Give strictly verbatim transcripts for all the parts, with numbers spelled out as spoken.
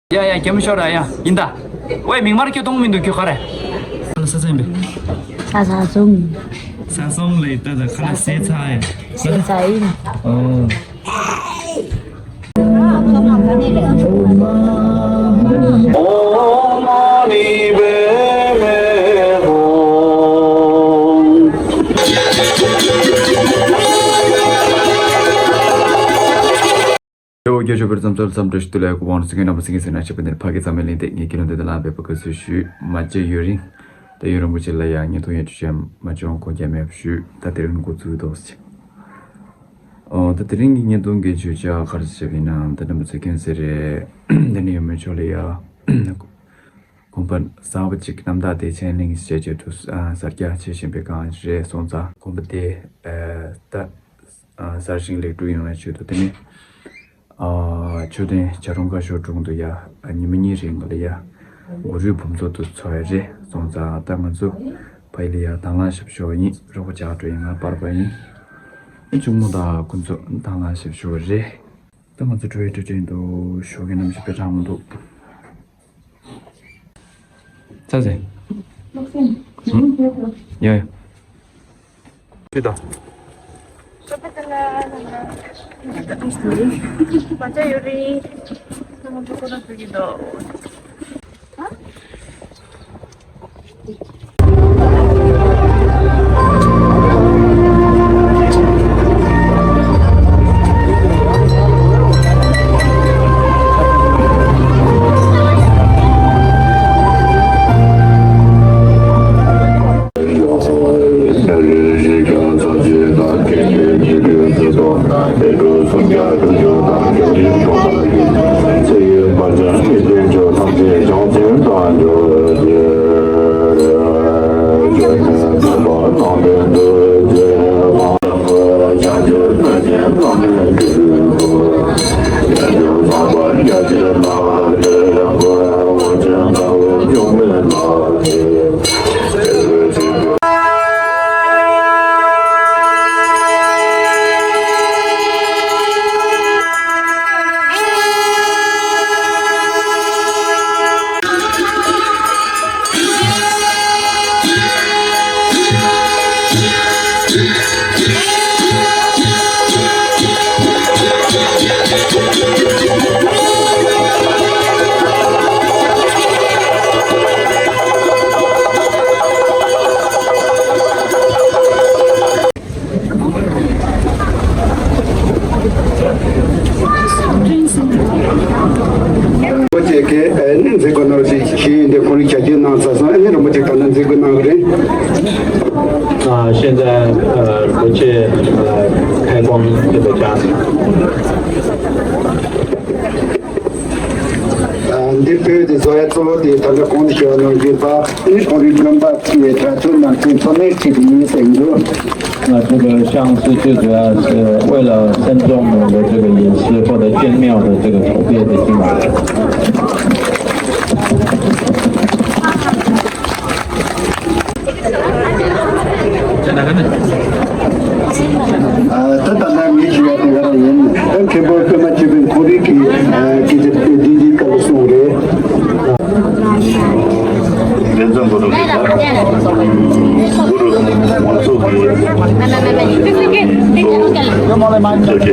ཡ་ཡ། རྒྱ་མི་ཤོག་ར་ཡ། ཡིན་ད། ཝེ། མིག་དམར་ཁྱོད་གཏོང་མི་འདུག་ཁྱོད་ག་རེ། ཁ་ལ་ས་ཚ་ཡིན་པས། ས་ས་སོང་། ས་སོང་ལེ། ད་ད་ཁ་ལ་ས་ཚ་ཡ། ས་ཚ་ཡིན། ཨོ། ཡོ། རྒྱ་ཆོས་པར་བསམ་ཚུལ་བསམ་འགྲོ་ཞིག་ཏུ་ལས་གོ་བོང་སིང་གེ་ནམ་པ་སིང་གེ་ཟེར་ན་ཆེ་བ་འདིར་ཕ་གི་ཚང་མས་ལེན་ཏེ་ངས་ཀྱི་ལོ་འདི་དང་ལ་བས་པ་ག་སུ་ཞུས་མ་བྱས་ཡུན་རིང་། ད་ཡུན་རིང་པོ་ཅིག་ལ་ཡང་ཉིན་ཐོ་ཡན་ཆུ་ཆེན་མ་བྱུང་ཁོང་རྒྱ་མེད་ཞུས། ད་དེ་རིང་འགོ་ཚུགས་དོགས་ཟེར། ཨོ། ད་དེ་རིང་གི་བརྙན་ཐུང་གི་བརྗོད་བྱ་ག་རེ་ཞིག་ཡིན་ནམ། ད་རྣམ་པ་ཚོས་མཁྱེན་གསལ་རེད། འདི་ནི་ཡུལ་མི་ཕྱོགས་ལ་ཡ། དགོན་པ་གསར་པ་ཅིག་རྣམ་དག་བདེ་ཆེན་གླིང་ཞེས་བརྗོད་དུ་གསར་རྒྱག་བྱེད་བཞིན་པའི་སྒང་རེད་སོང་ཙང་། དགོན་པ་དེ་ད་གསར་བཞེངས་ལེགས་གྲུབ་ཡོང་བའི་ཆེད་དུ། དེ་ནི་མཆོད་རྟེན་བྱ་རུང་དགའ་ཤོས་དྲུང་དུ་ཡ་ཉི་མ་གཉིས་རིང་ལ་ཡ་གུ་རུའི་ཕུན་ཚོགས་དུ་འཚོ་བ་རེད་སོང་ཙང་། ད་ང་ཚོ་ཕ་ཡུལ་ལ་ཡ་དྭང་བླངས་ཞབས་ཞུ་བ་ཡིན། རོགས་པ་བྱ་འགྲོ་ཡིན། ང་པར་པ་ཡིན། གཅུང་མོ་དང་ཁོ་ཚོ་དྭང་བླངས་ཞབས་ཞུ་བ་རེད། ད་ང་ཚོ་འགྲོ་ཡི་འགྲོ་བཞིན་འདུག་ཞོགས་ཀས་གནམ་གཤིས་དཔེ་གྲང་མོ་འདུག་ཚ་ཚེ། ཡ་ཡ། ཅི་ད། རིན་པོ་ཆེ་གིས་ཨ་ནི་མཛད་སྒོ་གནང་བཞིན་ཞུས་ཡིན་ཏེ། ཁོང་རང་རྒྱ་སྐྱེད་གནང་ཚར་སོང་། ཨ་ནི་རིན་པོ་ཆེ་ག་ནས་མཛད་སྒོ་གནང་གི་རེད། 啊，现在呃，国际呃开光这个家庭。 འདིར་ཕེབས་ཏེ་བཟོ་ཡ་གཙོ་བོ་དེ་ད་ལྟ་གོང་དུ་ཞུས་པ་ནང་བཞིན་པ། ཨ་ནི་ཁོང་རའི་དགོན་པ་དེའི་གྲྭ་ཚང་ནང་བཞིན་འཚོ་གནས་བྱེད་ཀྱི་ཡིན་ཟེར་གྱི་འདུག 那这个香是最主要是为了僧众们的这个饮食或者建庙的这个筹备的进行。 ད་ལྟ་ང་ཞུ་ཡ་དེ་ག་རང་ཡིན། ད་མཁན་པོ་པད་མ་ཆོས་འཕེལ་ཁོང་རང་གིས་སྐད་ཆ་འདི་འདི་སྐབས་ལ་གསུངས་རེད། བསྟན་འཛིན་གུ་རུ་གི་གུ་རུ་ང་ཚོ་གི་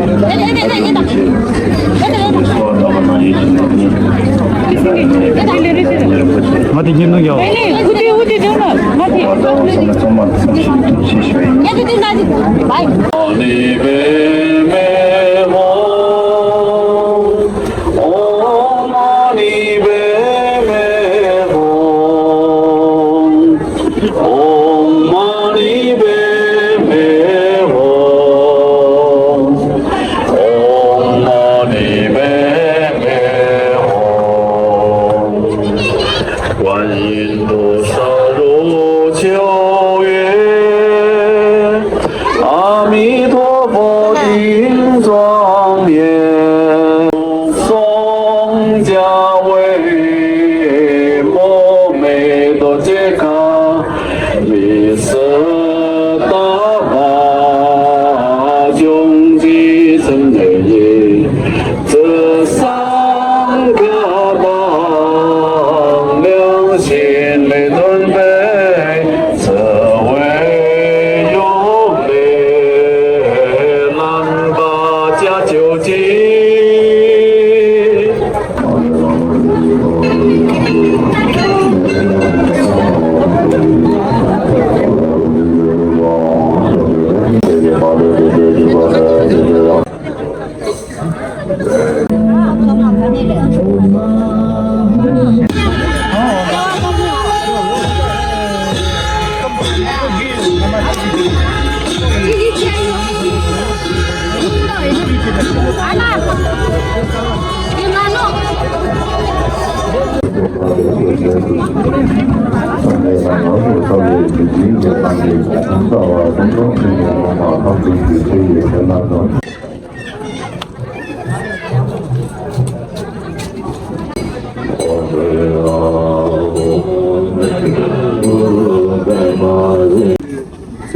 ང་དེ་ཉིན་ནུ་ཡོད།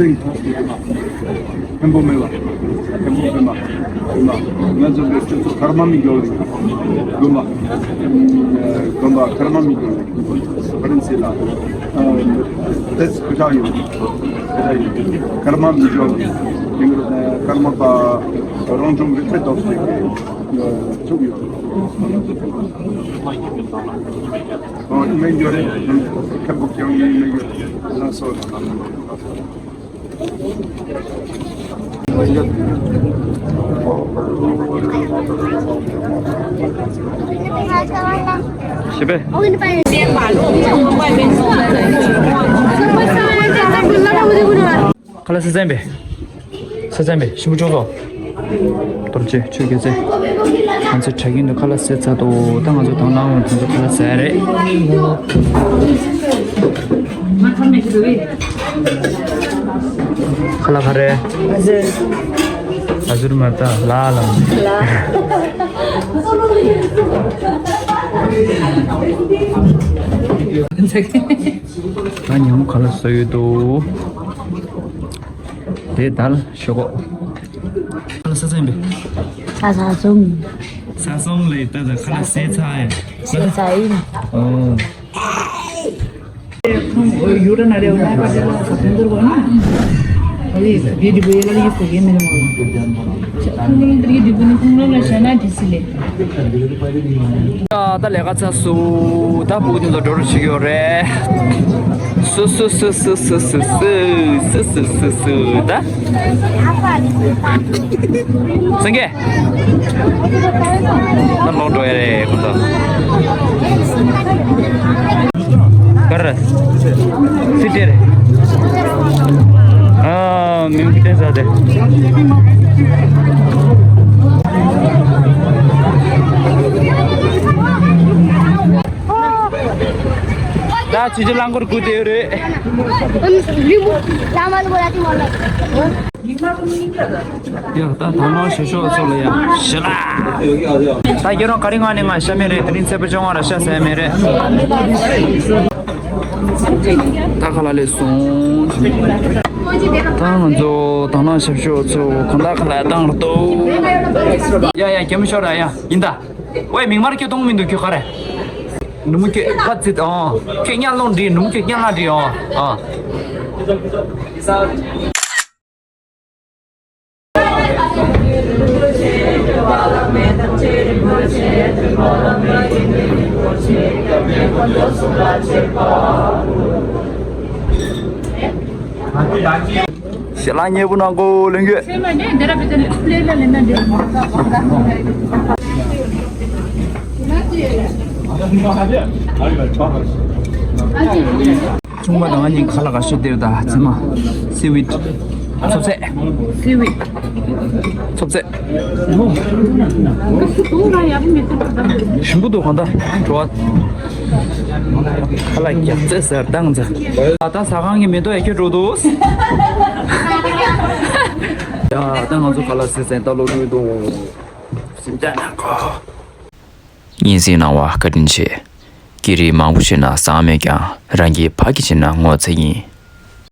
སེང་། ཕན་པོ་མེད་པ། ཕན་པོ་ཕན་པ། ཕན་པ། ང་ཚོ་གི་སྤྱི་ཚོགས་ཀརྨ་མི་འགྱུར་བའི་དགོན་པ། དགོན་པ་ཀརྨ་མི་འགྱུར་བའི་ཕ་རན་སི་ལ། ཨ། ཏེས་ཁུ་ཆ་ཡོད། ཁུ་ཆ་ཡོད། ཀརྨ་མི་འགྱུར་བའི་ཀརྨ་པ་རང་བྱུང་གི་ཁྲི་ཐོག་ཅིག་གི་ཚུགས་ཡོད། ཨ། མི་འགྱུར་རེད། ཁ་བུབ་ཀྱང་མི་འགྱུར། ལ་སོ། ཤེས་པས། ཁ་ལག་ཟས་ཚར་པས། ཟས་ཚར་པས། ཞིམ་པོ་བྱུང་སོང་། རྡོ་རྗེ་ཆོས་རྒྱལ་མཚན། ང་ཚོ་དྲ་རྒྱུན་དུ་ཁ་ལག་ཟས་ཚར་འདུག་ད་ང་ཚོ་དང་བླངས་འོང་དེ་ཚོ་ཁ་ལག་ཟས་རེད། ཁ་ལག་ག་རེ། ཨ་ཟུར། ཨ་ཟུར་མ་ད་ལ་ལ། ལ། ང་ཉིན་མོ་ཁ་ལག་ཟ་ཡོད་དོ། དེ་ད་ལ་ཤོག་གོ། ཁ་ལག་ཟ་ཚར་ཡིན་པས། ཁ་ལག་ཟ་སོང་། ཟ་སོང་ལེ། ད་ད་ཁ་ལག་ཟས་ཚར་ཡ། ཟས་ཚར་ཡིན། ཨོ། ད་ལས་ཀ་ཚར་སོང་། ད་ཕྲུ་གུ་དེ་ཚོ་འགྲོ་རོགས་བྱེད་ཀྱི་ཡོད་རེད། སུ་སུ་སུ་སུ། ད་སེང་གེ། ད་ལོག་འགྲོ་ཡ་རེད་ཁོ་ཚོ། ག་རེ། སི་ཏེ་རེད། ཨ། མི་མི་ཏེ་ས་ཏེ། ད་ཆུ་ཆུ་རླངས་འཁོར་སྒུག་བསྡད་ཡོད་རེད། ཡ། ད་དང་བླངས་ཞབས་ཞུ་ཚོ་ལ་ཡ་ཞེ་ལ། ད་ཁྱེད་རང་ག་རེ་ངང་ནས་ང་ཤ་མེད་རེད། དེ་རིང་ཚེས་པ་བཅོ་ལྔ་ར་ཤ་ཟ་ཡ་མེད་རེད། ད་ཁ་ལག་ལས་སོང་། ད་ང་ཚོ་དང་བླངས་ཞབས་ཞུ་ཚོ་གང་ལྟར་ཁ་ལག་བཏང་ར་འདུག་ཡ་ཡ། གད་མོ་ཤོར་ར་ཡ། ཡིན་ད། ཝེ། མིག་དམར་ཁྱོད་གཏོང་མི་འདུག་ཁྱོད་ག་རེ། ནུ་མོ་ཁྱོད་ཁ་ཚིག་ཨང་། ཁྱོད་གཉའ་ལོང་འདྲི། ནུ་མོ་ཁྱོད་གཉའ་ལ་འདྲི་ཨང་། ཨང་། ཞལ་ལག་མཉེས་པོ་གནང་གོ། ལོན་གྱི། ཆུང་མ་དང་ང་གཉིས་ཁ་ལག་ག་ཤོད་དེ་ད་ཚེ་མ། སི་ཝིད། ཚོ་ཚད། སི་ཝིད། ཚོ་ཚད། ཞིམ་པོ་འདུག་གང་ལྟར་བྲོ་བ། ཁ་ལག་རྒྱག་རྩེ་ཟེར་དང་ཟེར། ད་ཟ་ཁང་གི་མེ་ཏོག་ཡ་ཁྱོད་འགྲོ་འདུག་ཡ། ད་ང་ཚོ་ཁ་ལག་ཟས་ཟིན་ད་ལོ་འགྲོ་འདུག་སེམས་ཅན་ནང་གོ། སྙན་སེང་གནང་བ་བཀའ་དྲིན་ཆེ། སྐད་རིགས་མང་པོ་བཤད་ན་བཟང་མེད་ཀྱང་རང་གི་ཕ་གི་བྱས་ན་ངོ་ཚ་ཡིན།